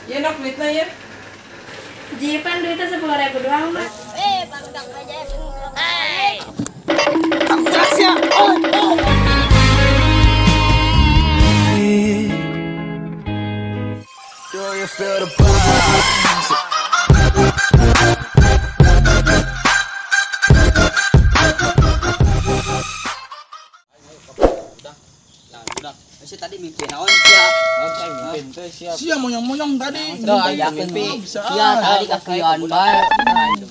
Ya nak duitnya ya. Jipan duitnya 10.000 doang mah. Baru aja. Hei. Oh. Do you feel the vibes? Udah, tadi mimpi naon sia. Mimpi teh sia. Sia monyong-monyong tadi. Dah aya mimpi. Sia tadi kakian bae.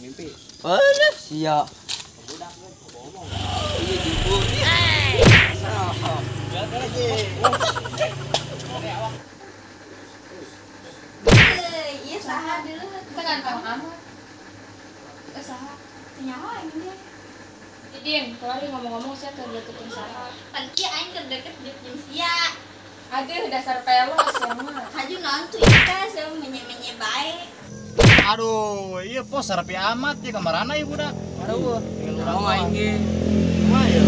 Mimpi. Aduh, sia. Iya jemput. Iya saha dulu. Ganteng amat. Saha? Teu nyaho aing ge. Din, kalau ngomong-ngomong saya terdeketin saha. Pan kieu aing terdeket jeung sia. Aduh, dasar pelos ya mah. Haju naon tuh ieu sia menye-menye bae. Aduh, iya pos rapi amat ya kamarana ieu budak. Aduh, tinggal urang aing ge. Kumaha ya?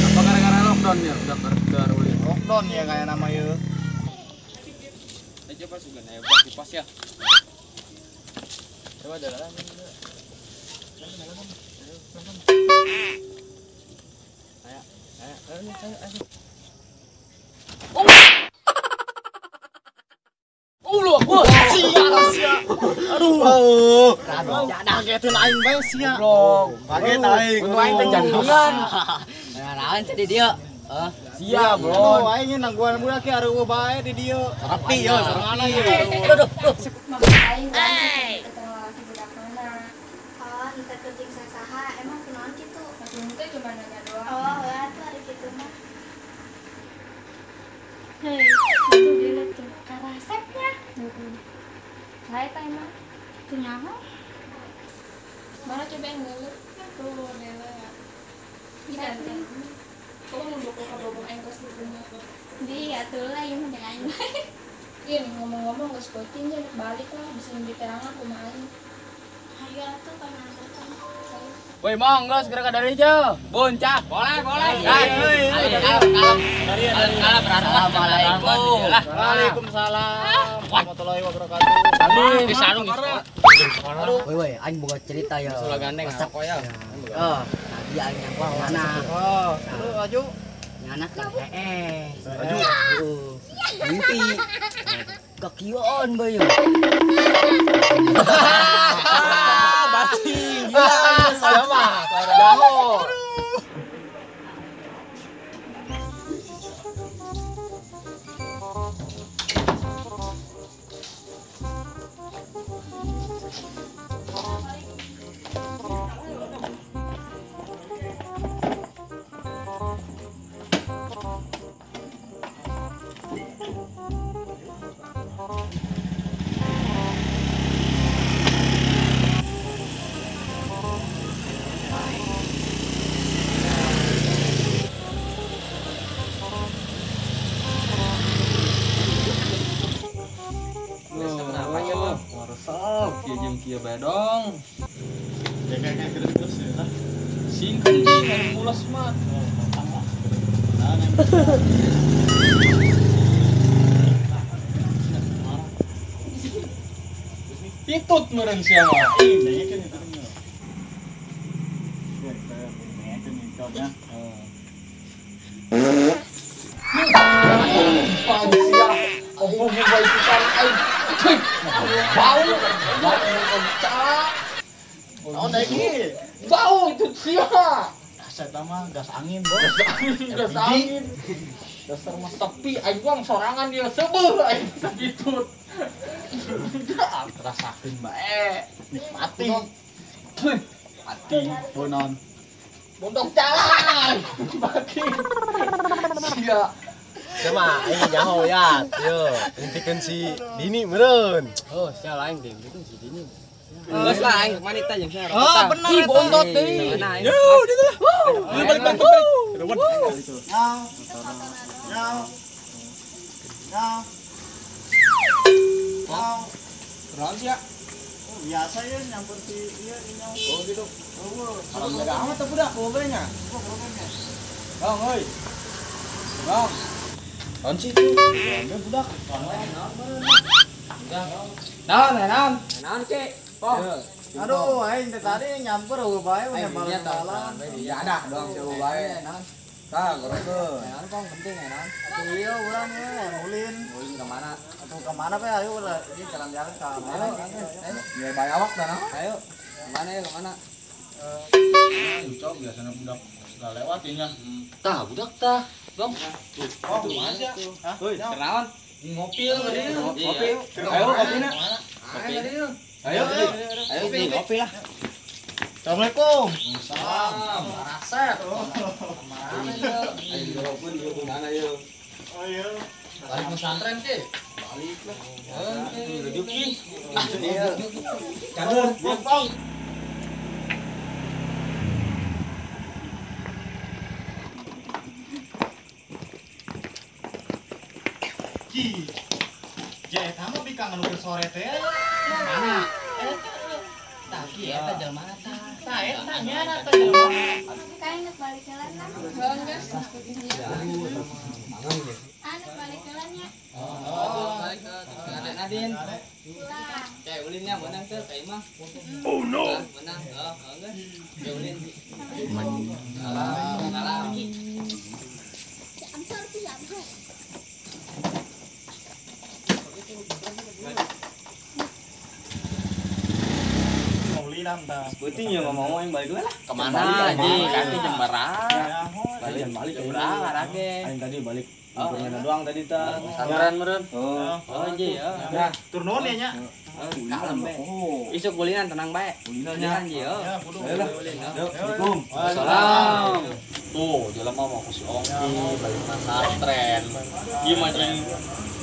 Apa gara-gara lockdown ya? Udah ulin. Lockdown ya kayak nama ieu. Coba sugan aya budak kipas ya. Coba jalan. Ayo, ayo, ayo, ayo. Allah, sia, aduh, kagetin aing bae sia. Kaget aing, untung aing teh jantungan. Naon sih di dieu? Sia, bro. Aing nangguan budak ge areueuh bae di dieu. Rapi yo, sorangan ieu. Aduh, duh. Aing ketemu laki budak mana? Oh, henteu kerjing sasaha, emang kunaon kitu? Henteu cuma nanya doang. Oh, heuh atuh ari kitu mah. Hei, itu dia tuh karasepnya. Saya teh emang tuh nyaho. Mana coba yang dulu? Tuh, Dela. Gimana? Kamu mau dukung kabobong aing kos punya. Di atuh lah ieu mah jeung aing. Iya nih ngomong-ngomong geus peuting nya balik lah bisa lebih terangan kumaha aing. Hayu atuh panganterkeun. Woi, mong geus geura ka dari jauh. Boncak. Boleh, boleh. Kalem, kalem. Assalamualaikum. Waalaikumsalam warahmatullahi wabarakatuh. Aduh, di sarung. Woi, woi, aing boga cerita ya. Ulah gandeng apa ya? Oh, tadi aing yang mana? Oh, lu aju. Nyana kan heeh. Aju. Mimpi. Kakian bae. Basi. Gila, saya mah. Jaho. Kieu bae dong. Ya kayak terus ya lah. Singkeun jeung mules mah. Titut meureun sia mah. Ih, dengekeun itu nya. Ya, Pan sia. Opo bae ikutan aing. Bau, bau cara. Naon lagi? Bau itu sia. Asa mah gas angin, Bos. Gas angin. Dasar mah sepi aing buang sorangan dia sebeuh aing sakitut. Rasakeun bae, nikmati. Mati, bonon. Bondok jalan. Mati. Sia. Sama aing nyaho ya. Yo, intikeun si Dini meureun. Oh, sia lain deh, intikeun si Dini. Geus lah aing wanita jeung sia. Oh, bener. Ih, bontot deui. Yo, ditu lah. Balik balik balik. Nyau. Nyau. Nyau. Nyau. Naon sia? Oh, biasa ya nyampur si ieu nyau. Oh, gitu. Oh, Alhamdulillah amat teh budak gobloknya. Gobloknya. Bang, euy. Bang. Naon sih itu? Ambil budak. Naon meureun. Naon, naon. Naon, Ki? Pong. Aduh, aing teh tadi nyamper eueuh bae mah balas-balas. Ya ada doang sih bae. Naon? Tah, gorokeun. Naon pong penting ya naon? Atuh ieu urang ye ulin. Ulin ka mana? Atuh ka mana bae ayo lah ini jalan-jalan ka mana. Ya bae awak dah naon? Ayo. Ka mana ya, ka mana? Cok biasanya budak sudah lewat inya. Tah, budak tah. Bang. Oh, aja. Heuy, kenaon? Ngopi yuk, ngopi. Ayo kopina. Kopi. Ayo, ayo ngopi lah. Assalamualaikum. Waalaikumsalam. Rasep. Ayo gorokeun ieu kumaha ieu? Oh iya. Balik pesantren, Ki. Balik lah. Heeh, Ki. Iya. Cabut, bong. Ki. Ja eta mah bikang anu sore teh. Mana? Tah ki eta jelema tah. Tah eta nya eta jelema. Kayak inget balik jalan lah. Bang, guys. Anu balik jalannya. Oh, balik ke Nadine. Pulang. Kayak ulinnya menang teh kayak mah. Oh no. Menang, heeh, geus. Kayak ulin. Salam, salam. Amsor sih amsor. Penting ya ngomong yang balik lah. Kemana aja? Kaki jembara. Balik balik jembara lagi. Aing tadi balik. Untungnya doang tadi ta. Pesantren meureun. Oh, oh ji, ya. Nah, tur nuhun ya nya. Kalem bae. Isuk kulinan tenang bae. Kulinan ji, yo. Ya, kudu. Assalamualaikum. Salam. Tuh, jelema mau ku si Ongki balik pesantren. Ieu mah jeung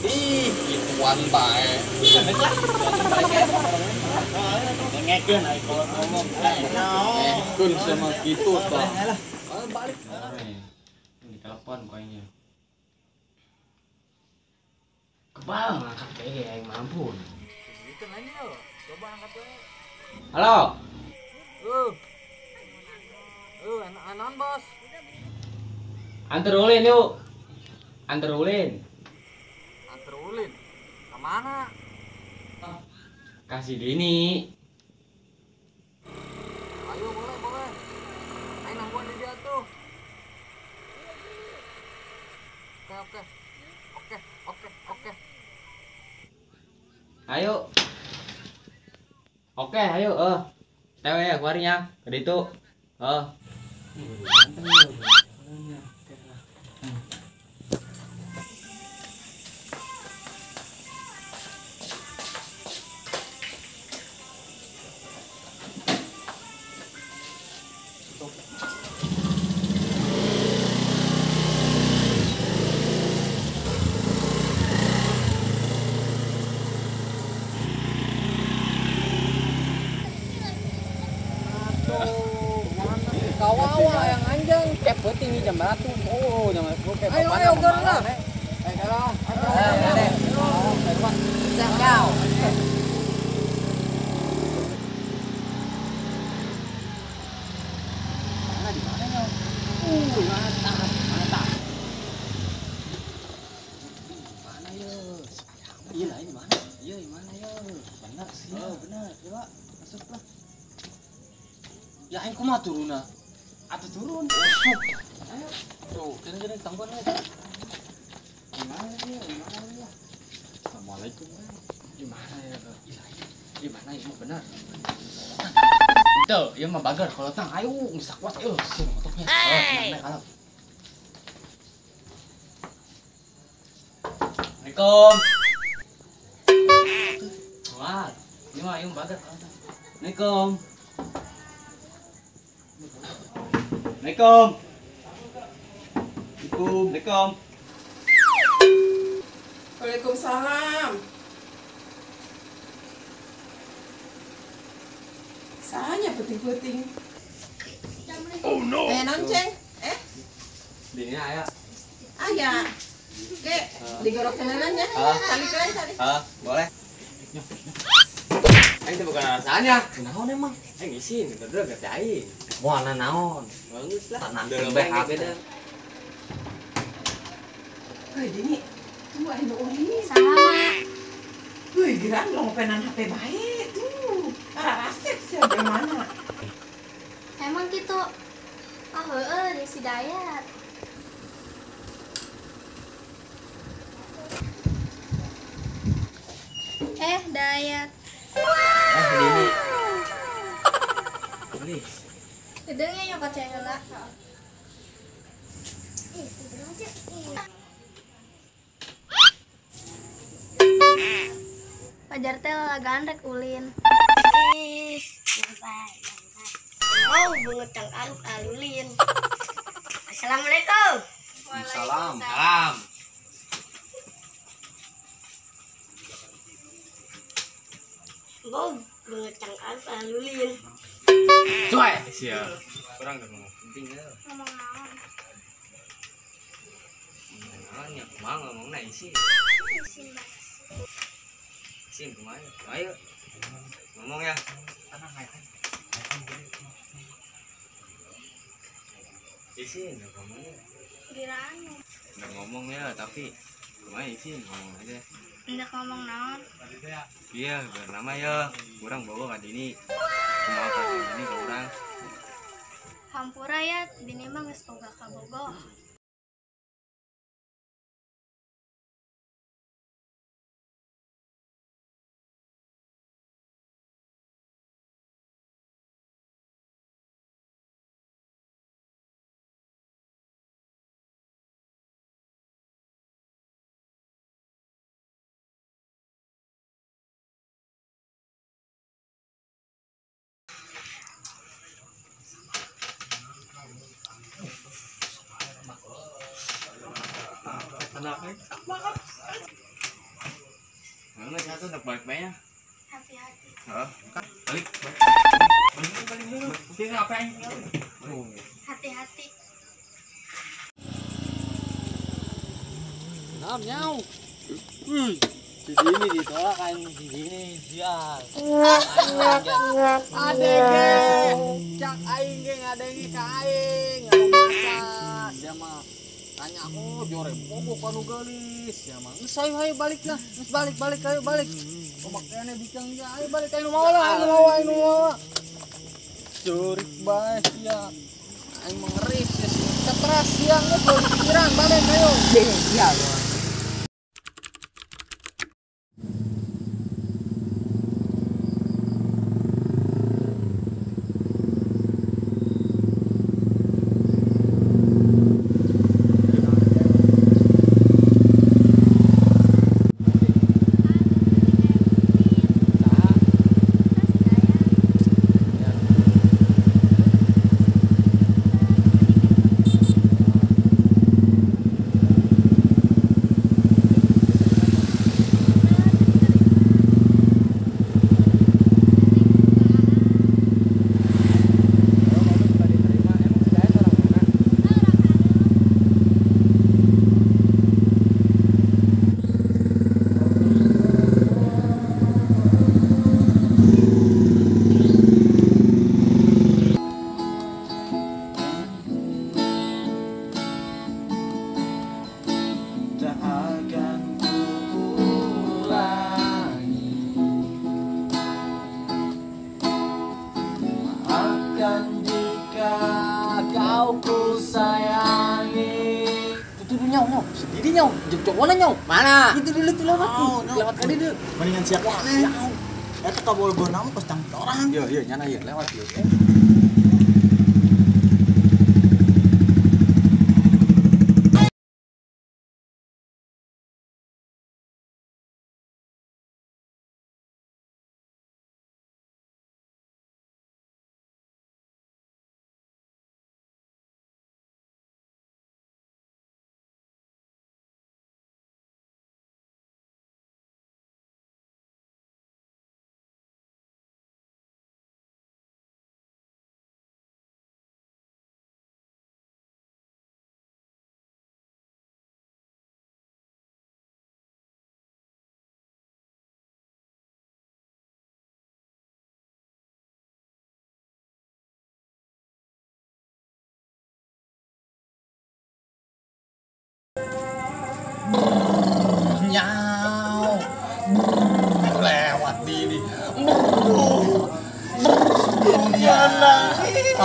ih, gituan bae. Geus lah, balik ya. Ngekeun ai kalau ngomong. Ngekeun sama kitu tah. Balik. Di telepon kayaknya. Kebal ngangkat kayaknya aing mampu. Itu nanya yo. Coba angkat we. Halo. Anon bos. Antar ulin yuk. Antar ulin. Antar ulin. Kemana? Kasih Dini. Ayo boleh boleh. Ayo nangguan di dia tuh. Oke oke oke oke oke. Ayo. Oke ayo. Tewe ya keluarnya ke ditu. Kawawa yang anjing kayak penting jam berapa? Oh, jam berapa? Ayo ayo gerak. Ayo tolong. Ayo. Ayo. Mana di mana yo? Mana tah? Mana tah? Mana yo? Iya lah, ini mana? Iya, di mana yo? Benar sih. Oh, benar. Coba masuklah. Ya aing kumaha turunna? Atuh turun. Ayo. Tuh, kene-kene tangguan we. Gimana ya? Gimana ya? Assalamualaikum. Gimana ya? Gimana ya? Mah benar. Tuh, ieu mah bager kalau tang ayo geus kuat ayo sing otoknya. Oh, naik kalem. Assalamualaikum. Wah, ini mah ieu bager kalau tang. Assalamualaikum. Assalamualaikum. Assalamualaikum. Waalaikumsalam. Sahanya penting-penting. Oh no. Non ceng. Dini aya. Aya. Oke, digorok kenalannya. Cali kalian cali. Boleh. Aing teh bukan alasannya. Naon emang? Aing isin, berdua gak aing. Wah, naon? Bagus lah. Tanah bebek beda. Hei, Dini. Tunggu aing nu ulin. Sama. Duh, giraan lo ngopenan HP baik tuh. Rasep sih gimana? Emang gitu. Ah heueuh si Dayat. Dayat. Dini. Gelis. Gedengnya nyokot cai heula. Ih, gedeng aja. Pajar teh lalagaan rek ulin. Ih, sampai. Oh, bungetang aluk alulin. Assalamualaikum. Waalaikumsalam. Salam. Bau bungetang aluk alulin. Cuy, siap. Kurang kan ngomong penting ya. Ngomong naon? Ngomong ya, kumaha ngomongna isi. Isin bae. Isin kumaha? Ayo. Ngomong ya. Tenang ayo. Isin ngomongnya. Giraan. Udah ngomong ya, tapi kumaha isin ngomong aja. Hendak ngomong naon? Iya, biar nama ya. Kurang bawa ka Dini. Kumaha ka Dini ka urang. Hampura ya, Dini mah geus boga kabogoh. Mana satu nak balik banyak? Hati-hati. Heeh. Balik. Balik dulu. Sini apa yang? Hati-hati. Nam nyau. Di sini ditolak kan di sini sial. Adege. Cak aing ge ngadenge ka aing, ngomong sia mah. Tanya aku jore bogo kanu geulis ya mah. Geus ayo ayo balik lah. Geus balik balik ayo balik. Omak kene bikang dia ayo balik ayo mau lah ayo mau ayo mau. Curik bae sia. Aing mengeris ya stres sia geus pikiran balik ayo. Iya. Tak akan ku ulangi. Maafkan jika kau ku sayangi. Itu tuh nyau, nyau. Sendiri nyau. Cowoknya nyau. Mana? Itu dulu tuh lewat tuh. Lewat kali dulu. Mendingan siap nih. Eta kabol gona mah kos tang orang. Yo, yo nyana ieu lewat ieu. Jangan nangis.